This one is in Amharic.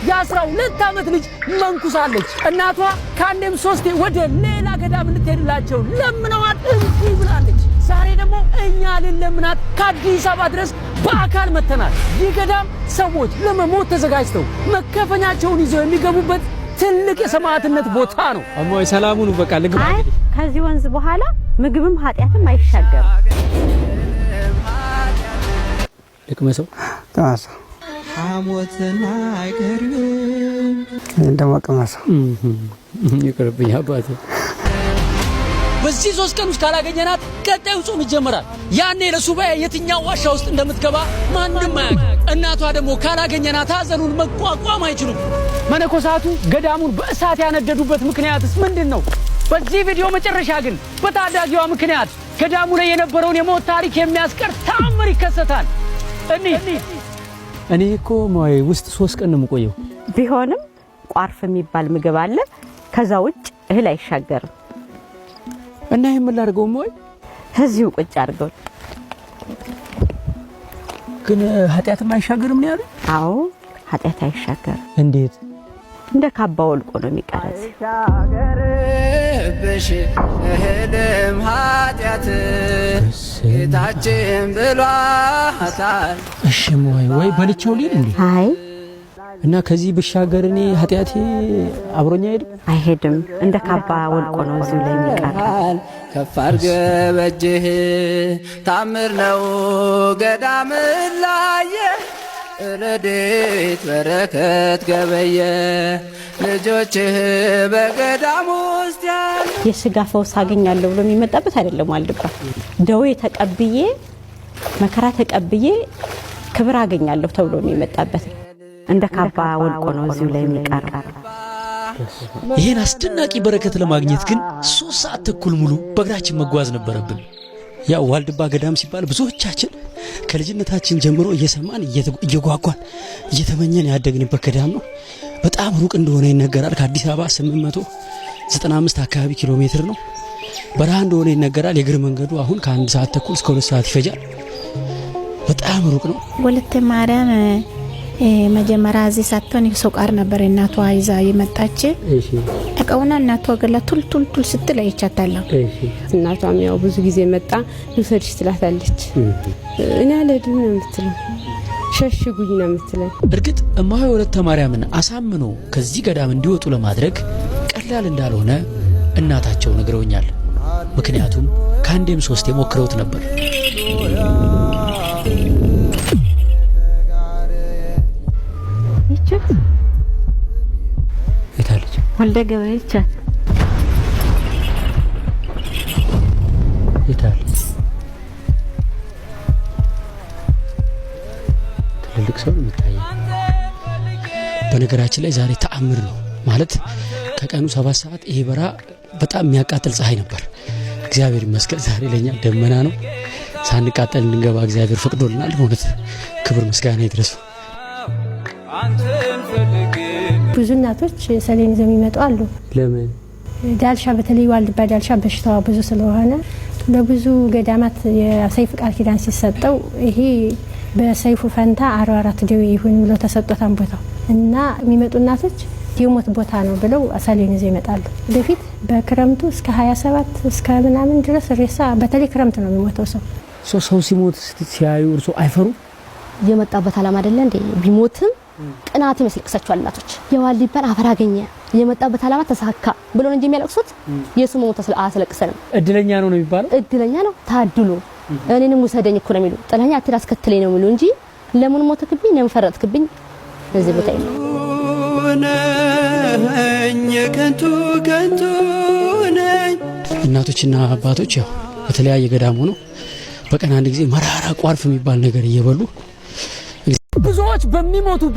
የ12 ዓመት ልጅ መንኩሳለች። እናቷ ከአንዴም ሶስቴ ወደ ሌላ ገዳም እንድትሄድላቸው ለምነዋት እምቢ ብላለች። ዛሬ ደግሞ እኛ ልንለምናት ከአዲስ አበባ ድረስ በአካል መጥተናል። ይህ ገዳም ሰዎች ለመሞት ተዘጋጅተው መከፈኛቸውን ይዘው የሚገቡበት ትልቅ የሰማዕትነት ቦታ ነው። እማሆይ ሰላሙን በቃ ልግባ። አይ፣ ከዚህ ወንዝ በኋላ ምግብም ኃጢአትም አይሻገርም። ልቅመሰው። ቅመሰው። ይህን ደግሞ ቅመሰው። ይቅርብኝ አባቴ። በዚህ 3 ቀን ውስጥ ካላገኘናት ቀጣዩ ጾም ይጀመራል። ያኔ ለሱባኤ የትኛው ዋሻ ውስጥ እንደምትገባ ማንም አያውቅም። እናቷ ደግሞ ካላገኘናት ሐዘኑን መቋቋም አይችሉም። መነኮሳቱ ገዳሙን በእሳት ያነደዱበት ምክንያትስ ምንድን ነው? በዚህ ቪዲዮ መጨረሻ ግን በታዳጊዋ ምክንያት ገዳሙ ላይ የነበረውን የሞት ታሪክ የሚያስቀር ተአምር ይከሰታል። እኔ እኮ ውስጥ 3 ቀን ነው የምቆየው። ቢሆንም ቋርፍ የሚባል ምግብ አለ። ከዛ ውጭ እህል አይሻገርም። እና ይሄን ምን ላድርገው እማሆይ? እዚሁ ቁጭ አድርገው። ግን ኃጢአትም አይሻገርም ነው ያሉት? አዎ፣ ኃጢአት አይሻገርም። እንዴት? እንደ ካባ ወልቆ ነው የሚቀረጽ። አይሻገርብሽ እህልም ኃጢአት ጌታችን ብሏታል። እሺ እማሆይ፣ ወይ በልቼው ልሂድ እንዴ? አይ። እና ከዚህ ብሻገር እኔ ኃጢአቴ አብሮኛ አይሄድም? አይሄድም። እንደ ካባ ወልቆ ነው እዚሁ ላይ የሚቀረው። ከፍ አድርገህ በእጅህ ታምር ነው ገዳም ላየ ረድኤት በረከት ገበየ ልጆችህ በገዳም ውስጥ ያሉ የስጋ ፈውስ አገኛለሁ ብሎ የሚመጣበት አይደለም። ዋልድባ ደዌ ተቀብዬ መከራ ተቀብዬ ክብር አገኛለሁ ተብሎ የሚመጣበት ነው። እንደ ካባ ወልቆ ነው እዚሁ ላይ የሚቀረው። ይህን አስደናቂ በረከት ለማግኘት ግን 3 ሰዓት ተኩል ሙሉ በእግራችን መጓዝ ነበረብን። ያው ዋልድባ ገዳም ሲባል ብዙዎቻችን ከልጅነታችን ጀምሮ እየሰማን እየጓጓን እየተመኘን ያደግንበት ገዳም ነው። በጣም ሩቅ እንደሆነ ይነገራል። ከአዲስ አበባ 895 አካባቢ ኪሎ ሜትር ነው። በረሃ እንደሆነ ይነገራል። የእግር መንገዱ አሁን ከ1 ሰዓት ተኩል እስከ 2 ሰዓት ይፈጃል። በጣም ሩቅ ነው። ወለተ ማርያም መጀመሪያ እዚህ ሳትሆን ሶቃር ነበር እናቷ ይዛ የመጣች። እቃውና እናቷ ገላ ቱል ቱል ቱል ስትል አይቻታለሁ። እናቷም ያው ብዙ ጊዜ መጣ ልውሰድሽ ትላታለች። እኔ አልሄድም ነው የምትለው፣ ሸሽጉኝ ነው የምትለኝ። እርግጥ እማሆይ ወለተ ማርያምን አሳምኖ ከዚህ ገዳም እንዲወጡ ለማድረግ ቀላል እንዳልሆነ እናታቸው ነግረውኛል። ምክንያቱም ከአንዴም ሶስቴ ሞክረውት ነበር። ይቻት የታለች? ወልደ ገብርኤል ይቻት። የታለች? ትልልቅ ሰው ነው የሚታየው። በነገራችን ላይ ዛሬ ተአምር ነው ማለት ከቀኑ 7 ሰዓት ይሄ በረሃ በጣም የሚያቃጥል ፀሐይ ነበር። እግዚአብሔር ይመስገን ዛሬ ለኛ ደመና ነው፣ ሳንቃጠል እንድንገባ እግዚአብሔር ፈቅዶልናል። በእውነት ክብር ምስጋና ይድረሰው። ብዙ እናቶች ሰሌን ይዘው የሚመጡ አሉ። ለምን? ዳልሻ በተለይ ዋልድባ ዳልሻ በሽታዋ ብዙ ስለሆነ ለብዙ ገዳማት የሰይፍ ቃል ኪዳን ሲሰጠው ይሄ በሰይፉ ፈንታ 44 ደዌ ይሁን ብሎ ተሰጥቶታል ቦታው እና የሚመጡ እናቶች የሞት ቦታ ነው ብለው ሰሌን ይዘው ይመጣሉ። በፊት በክረምቱ እስከ 27 እስከ ምናምን ድረስ ሬሳ በተለይ ክረምት ነው የሚሞተው ሰው። ሰው ሲሞት ሲያዩ እርሶ አይፈሩ? የመጣበት አላማ አይደለ እንዴ? ቢሞትም ቅናትም ያስለቅሳቸዋል እናቶች። የዋልድባን አፈር አገኘ የመጣበት አላማ ተሳካ ብሎ ነው እንጂ የሚያለቅሱት የሱ መሞት አያስለቅሰንም። እድለኛ ነው ነው የሚባለው? እድለኛ ነው ታድሎ እኔንም ውሰደኝ እኮ ነው የሚሉ። ጥለኛ አትሂድ አስከትለኝ ነው የሚሉ እንጂ ለምን ሞትክብኝ ለምን ፈረጥክብኝ እዚህ ቦታ የለም። ነኝ ከንቱ ከንቱ ነኝ። እናቶችና አባቶች ያው በተለያየ ገዳም ሆነው በቀን አንድ ጊዜ መራራ ቋርፍ የሚባል ነገር እየበሉ ብዙዎች በሚሞቱበት